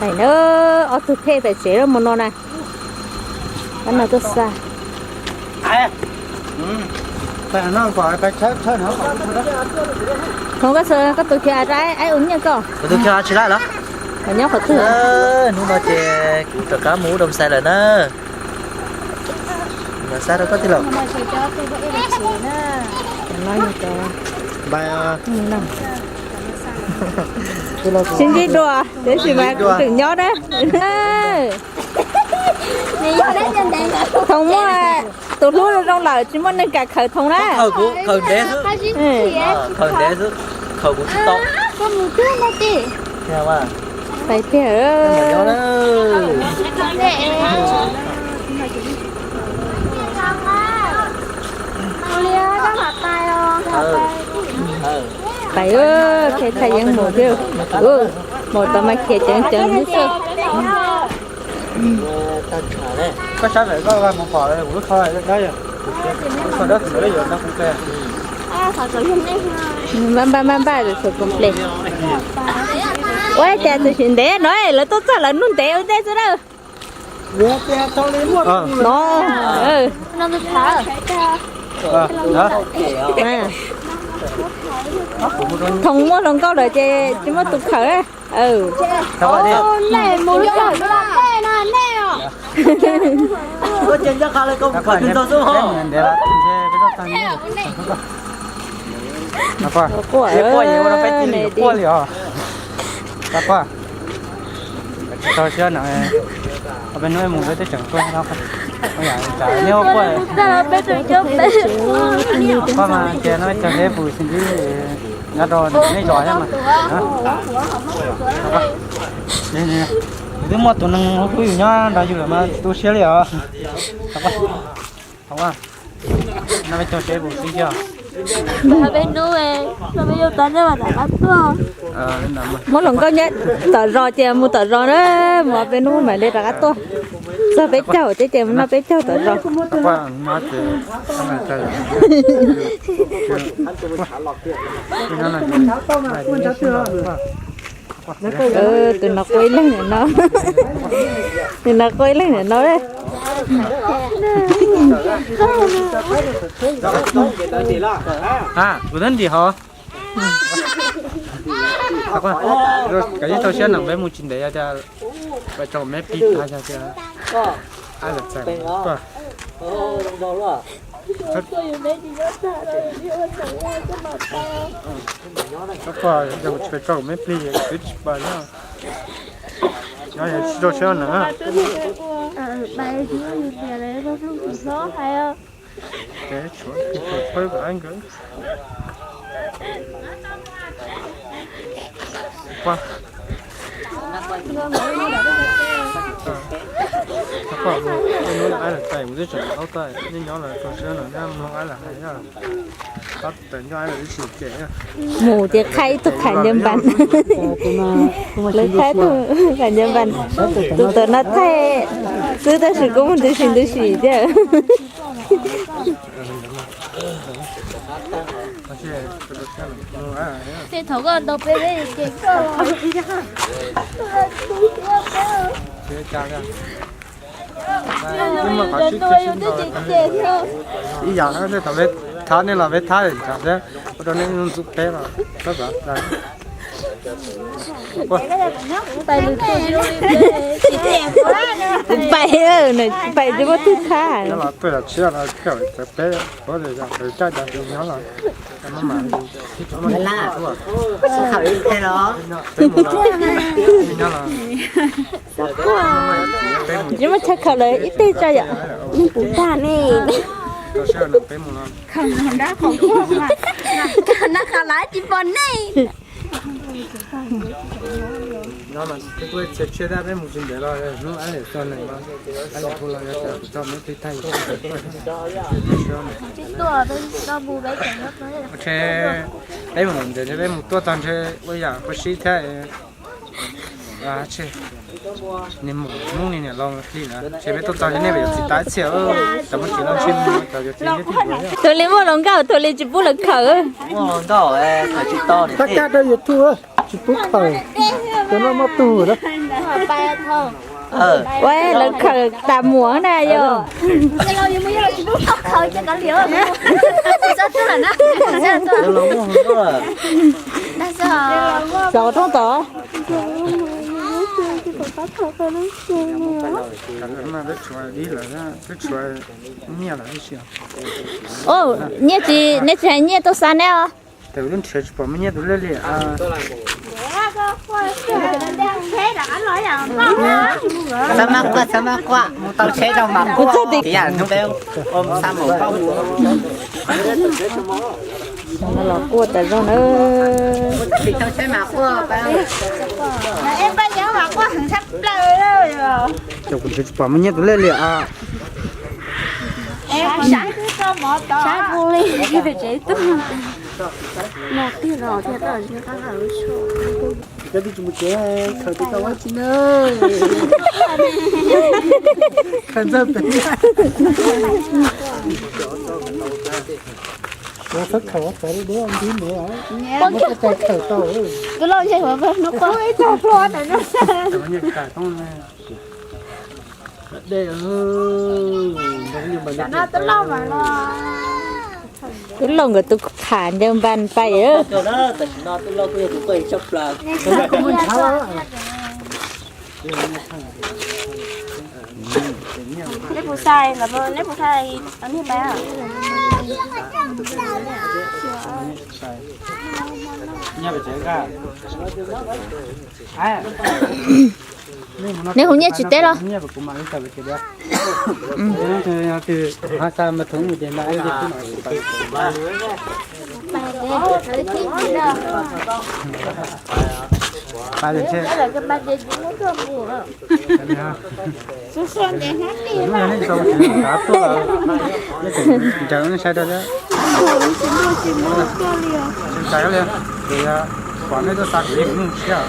Pais na, ob tug phej pais tsev lawm mus no na. Kab no tuaj xa. Thoov, koj tus khiv rau aib ua nyiaj koj. Kuv tus khiv tsis laij los? Nyob qhov twg? Hnub no ces kuv rov qab mus ub Doo Xais lawm na. Mas xa rau koj tij laug. Sib ntsib dua, tiam sis mas kuv tseem nyob na. Thoov muaj tus hlub zoo lawm tsis muaj neeg kam khaws Thoov na. Khaws ntev xwb, khaws kuv tsis tau. Pais tiag. Pais, khiav thaj yeeb mus thiab. Mus tau mas khiav ceev ceev xwb. Npaj npaj npaj npaj, txhuam koom ple. Ua cas txawm sim ntev no, lawv tuaj txog lawv nug ntev ua ntej xwb na. No, Thoov muaj hluas nkauj lawm ces tsis muaj tus khaws. Quaj li os. Tsis tau siab na, peb hnub mus peb twb tseem quaj, nej quaj. Pab mas tias no cov neb pus xis ntsib nyob rau nej zos thiab mas. Kuv twb muaj tus neeg hu yus nyob nrog yus lawm mas tu siab li os. No peb cog seb pus xis ntsib. Peb hnub, no peb yuav tau nyob rov qab tuaj. Muab hluas nkauj nyob tom zos ces mus tom zos na, mus peb hnub mam li rov qab tuaj. Txog peb caug thiab ces mus noj peb caug tom zos. Tus no quaj ib leeg niam no, tus no quaj ib leeg niam no. Kuv twb ntim hov. Kav tsij tau siab na, peb mus tsis ntev yog tias peb tso me plig tag yog tias ab lawv txais tuaj. Txhob quaj, yog kuv tsis tso kuv me plig twb tsis pais nyob. Nyob yog tsis tso siab na. Ab lawv txais kuv twb tseem laub tawm, nej nyob los tso siab no, nej mloog ab lawv hais. Mus ces qhaib ib tug qhas ncaws npas, lawv qhaib ib tug qhas ncaws npas, tus tawm no thaij xwb tab sis kuj muaj ntu sim ntu sim thiab. Tej thaum koj ntaus peb peb ces koj ib yam nej thaum peb thab nej los peb thab ntshav thiab, ua rau nej ntxub peb los. Pais, pais tsis muaj twg thab. Nyob los tuaj yam tshiab los kawm txawv peb, ua li yog peb caj cas nyob los. Tsis muaj chaw khaws lawm ib teg tso yom. Neeg puv tag ne. Khaws nab khaws lav tsis pom nej. Peb mus ntawd peb mus tuaj tag ntshe ua yam ua si thiab. Nws mus hnub ni niam laus hli na, ces peb tuaj txog ces nej pem yuav txiv tas txhia, cov muaj txiv loj tsis mus, cov yuav txiv nyob twj ywm. Tus li muaj hluas nkauj, tus li tsis pub lawv khaws. Tab kab rau YouTube tsis pub khaws, cov no muaj tug lawm. Ua lawv khawm tas muam na yom. Xov rooj tod. Nyiaj tsis, nej tsis hais nyiaj tuaj xa neb os. Tus lub nrhiav tsis pom muaj nyiaj tus lej li. Txhob maj quaj, txhob maj quaj, mus tau tsheb rau mas quaj. Ib yam hnub peb ua xa mus pauj mus. Los quaj tas zog na. Mus txog tim tau tsheb mas quaj. Ces kuv nrhiav tsis pom muaj nyiaj tus lej li a. Koj twb tsis mus tsev khaws tsis tau ua tsi na. Khaws ntxawg pem. Txhob khaws, txhob deb deb ntib mus. Muab cai khaws tau. Tus lauj ntseg hnub qua ib tug hlua ntawm no. Tus lauj nkawd tus tham ncaws npas pais. Neb puas sai, neb puas sai, neb pais. Neb hu nyiaj tsis teb los? Ntsaws nej sai rau thiab. Ntsaws li, ces pom nej tuaj xa kuv yeej mus siab.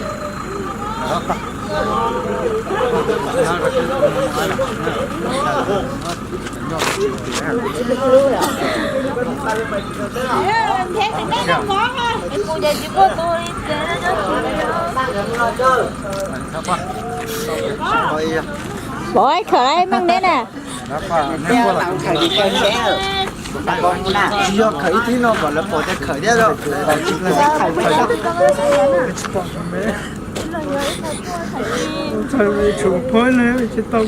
Pov khawm meej neb na. Tsis yog khawm ib thib no kom lawv pom tias khawm thiab. Tsis pom me, tsis tau.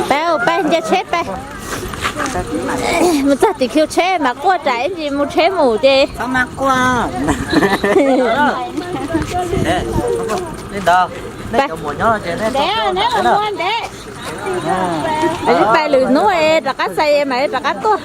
Peb, peb nce tsheb peb. Mus txog tim khiv tsheb mas quaj tsam ib ntsis mus tsheb mus ces. Txhob maj quaj. Li ntawd, nej cov muam nyob no ces nej txhob quaj ntawd na. Pais lwm hnub rov qab xais mas rov qab tuaj.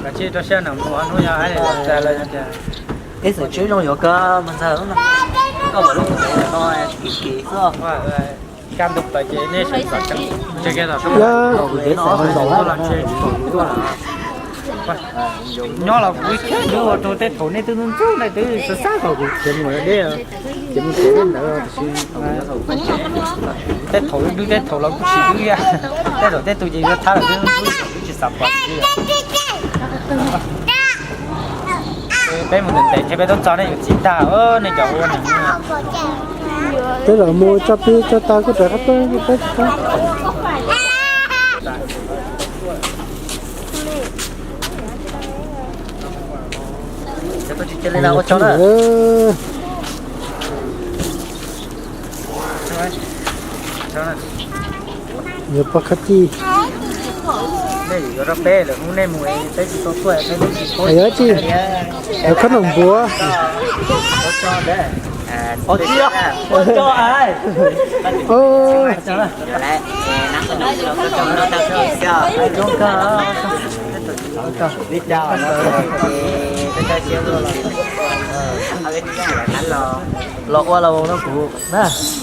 Kav tsij rau siab nws mus hnub nyob hais tias txog lawm tias. Peb xwm tshwb zoo yuav kawg mus ntxawg lub no. Koj mus lub no tsis kim kim xwb. Kaj ntug plaws ces nej sawv ntxov tseeb, ntshe kiag tom sab ntuj los ntshe tsis pom kuv tuaj lawm. Nyob los kuv ib txhia yuav ua rau tej thaum nej twb ntxub ntxub, nej twb xav xav kom kuv khiav mus deb, khiav mus tsev deb ntawd tiam sis tej thaum dwb tej thaum los kuj tsis dwb, tej zaum tej tus ces yuav thab lawm twb tsis xav pom. Peb mus ntev ntev thiab peb tuaj txog nej yuav txiv tag, nej cov ua neeg. Peb los mus tso plig tso taw kuj rov qab tuaj, peb tsis tau. Yuav pov khaub cij. Nej yuav rau peb lawm, hnub nej mus peb tsis tau tuaj, peb lub tsis paub. Yuav tsis, yuav khob noom npuav. Los ua los no kuv na. Tsis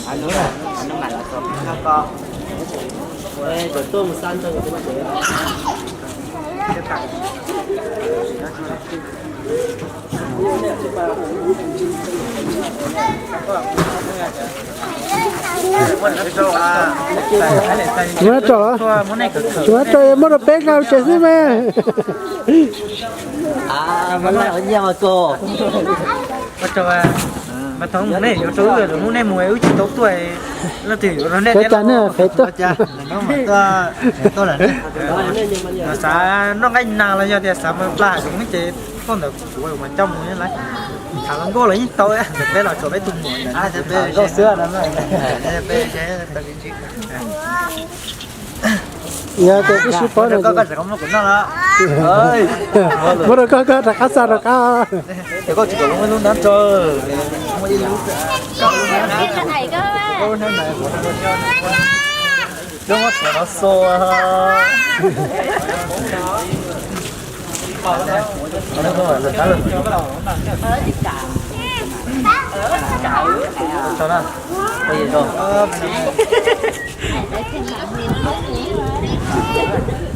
muab rau, tsis muab rau, muab rau peb nqa tsev xwb mas. Mas thaum nej yuav rau wb, hnub nej mus wb tsis tau tuaj, leej twg yuav rau nej? Cov cas nej fev tuaj? Xav noj nqaij nas los yog tias xav mus pla zoov ces tuaj ntawm kuv mas coj mus lawm. Tham hluas nkauj los yeej tau, ntawm peb los tsuas peb tus muam. Yog tias twb sib paub no, muab rau koj, koj rov qab xa rov qab.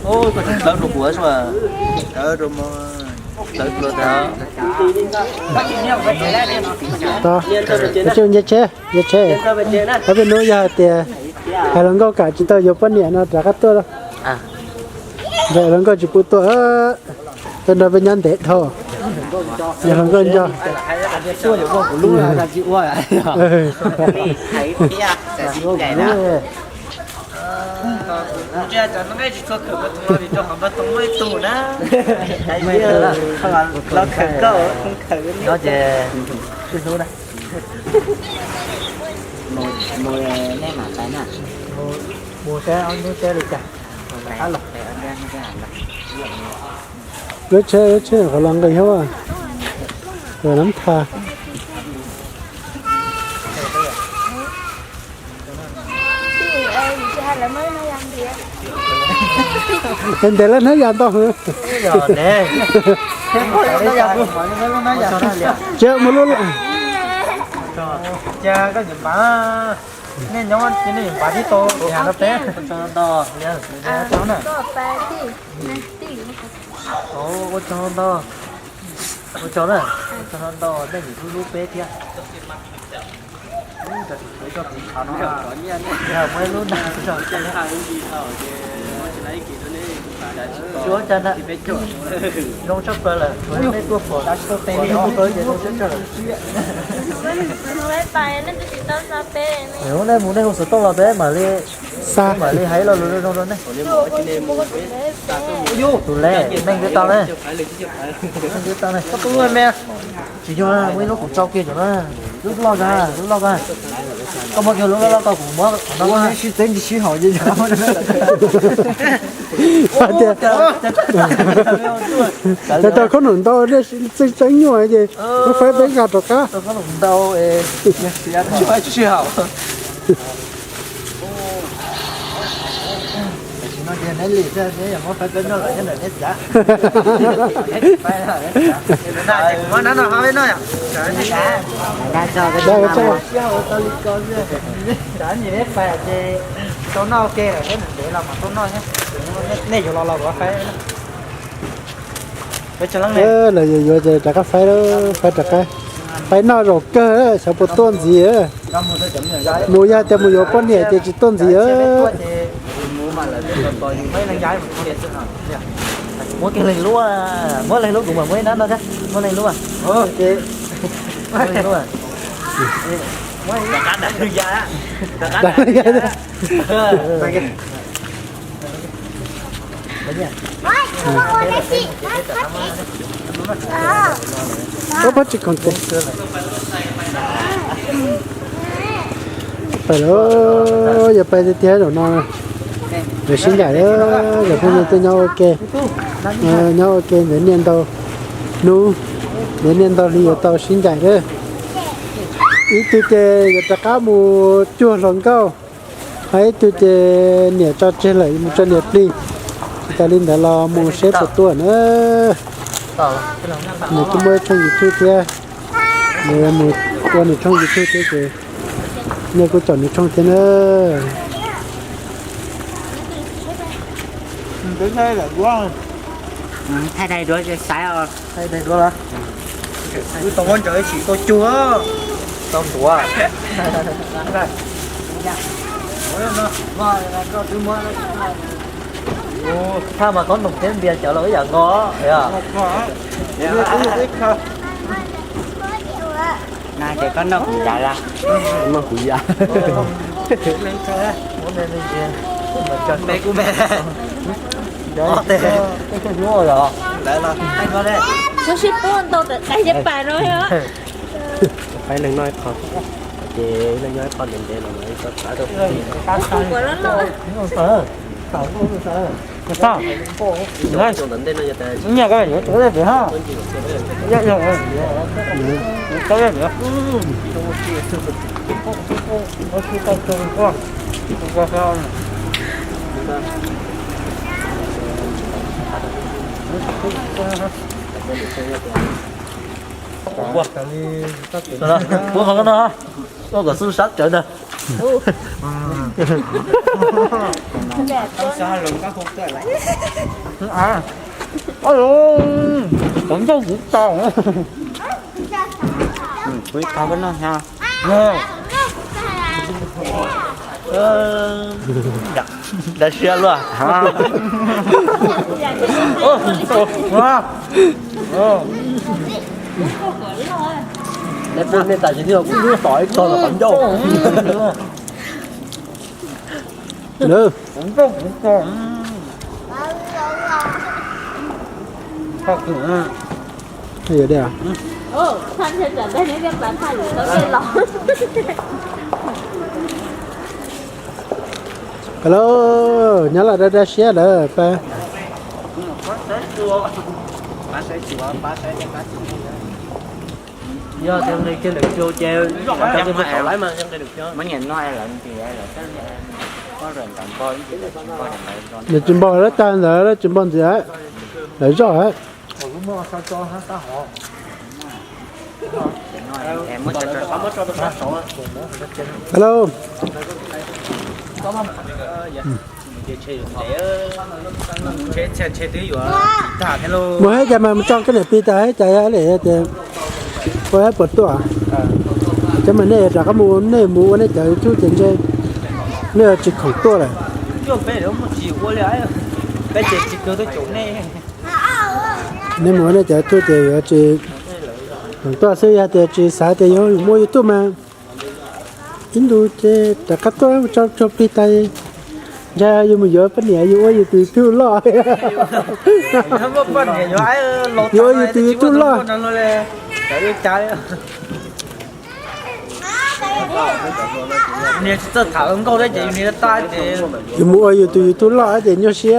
Ntawd rau kuv, ntawd rau mog, ntawd rau. Tsis nce tsheb, nce tsheb. Ob peb hnub yog hais tias hais hluas nkauj kam tsis tau yuav poj niam no rov qab tuaj lauj. Ntshe hluas nkauj tsis pub tuaj, tuaj nrog peb nyob ntev dhau. Yog hluas nkauj nco. Mus saib ob hnub teb li cas. Lub tsheb, lub tsheb qhov los nqis thiab, lub tha. Ntev lawm hnab yas ntau. Tsis mus lub. Nej nyob ces nej yuav npaj tib tau yas rau peb. Ua tsaug ntau, ua tsaug na, ua tsaug ntau nej nim hlub hlub peb thiab. Muaj ib lub na, zoo tshaj plaws lawm, nej tuaj pom, pom nej tuaj ces zoo tshaj plaws lawm. Hnub nej mus nej hu xov tooj los peb mam li xa, mam li hais lo lus zoo zoo rau nej. Tus lej neeg twb tau ne, neeg twb tau ne. Tsis yog, muaj ib lub kuv tsau kiag cov na, lub loj kawg, lub loj kawg. Koj muab kiag lub loj loj koj kuv muab qhov no. Sib txeeb sib haum. Tias, tas tas khob noom ntau txeeb tseeb nyuaj ces muab faib peb nqa rov qab. Ntau, sib haum. Nej yuav los los kuv faib. Lawv yuav yuav ces rov qab faib, faib rov qab. Faib noj zaum kawg, xyov puas tuaj ntxiv. Mus yog tias mus yuav poj niam ces tsis tuaj ntxiv. Muab kiag leej lub, muab leej lub kuv mam muab ib nab no thiab, muab leej lub. Ub, pab tsis koom tes. Pais lawm, yog pais tiag tiag zaum no. Sib ncaim, cov phooj ywg tuaj nyob ua ke, nyob ua ke ntawd niaj ntau hnub, ntawd niaj ntau hli yuav tau sib ncaim lawm. Ib tug ces yuav rov qab mus cuag hluas nkauj, ho ib tug ces niam tso tseg lawm mus tso niam plig. Tsis tas li ntawd los mus seb puas tuaj na. Nws kuj muaj ib tshooj YouTube thiab, nws mus ua nws tshooj YouTube thiab ces nej kuj caum nws tshooj thiab na. Thaij daim duab xaiv os. Thaij daim duab los. Wb tau muab ntsaws ib sim tau cuag, tau ntuav. Thaj mas koob noom thiab npias cawv los ib yam nkaus. Na ces koj noj kuv yav las. Noj kuv yav. Me kuv me. Tab sis pub ntau tawm dais caj pas no. Peb leeg noj ib qho, ces leej nyob ib qho ntev ntev no mas ib co txav rau. Nyiaj koj yuav tau pem ha. Tau pem. Ua, ua qhov no, ua kom xub sab tsawv ntag. Qhov ncauj kuv tau. Kuv ib qho koj noj hnyo. Dav siab luaj. Nej pub nej tas sim thiaj kuv lub tom ib tog los qhov ncauj. Hello, nyob los da da siab lawm pa. Yog tias nqis kiag ntawm cuag ces nws tsis npog lawm tag ntawd, tsis npog ntxiv, lawv zoj. Hello. Mus hab cas mas mus tso koj niam plig tas hab cas li tias ua hab puas tuaj. Cov mas nej rov qab mus, nej mus ua nej cov YouTube ces ntshe nej tsis khoom tuaj lawm. Nej mus ua nej cov YouTube ces yuav tsis khoom tuaj xwb, yog tias tsis xav tias yuav mus ua YouTube mas ib ntus ces rov qab tuaj mus tso tsuag plig tas, ntshai yuav mus yuav poj niam yus ua yus tus YouTube loj. Yuav ua yus tus YouTube loj. Yus mus ua yus tus YouTube loj ces nyuaj siab.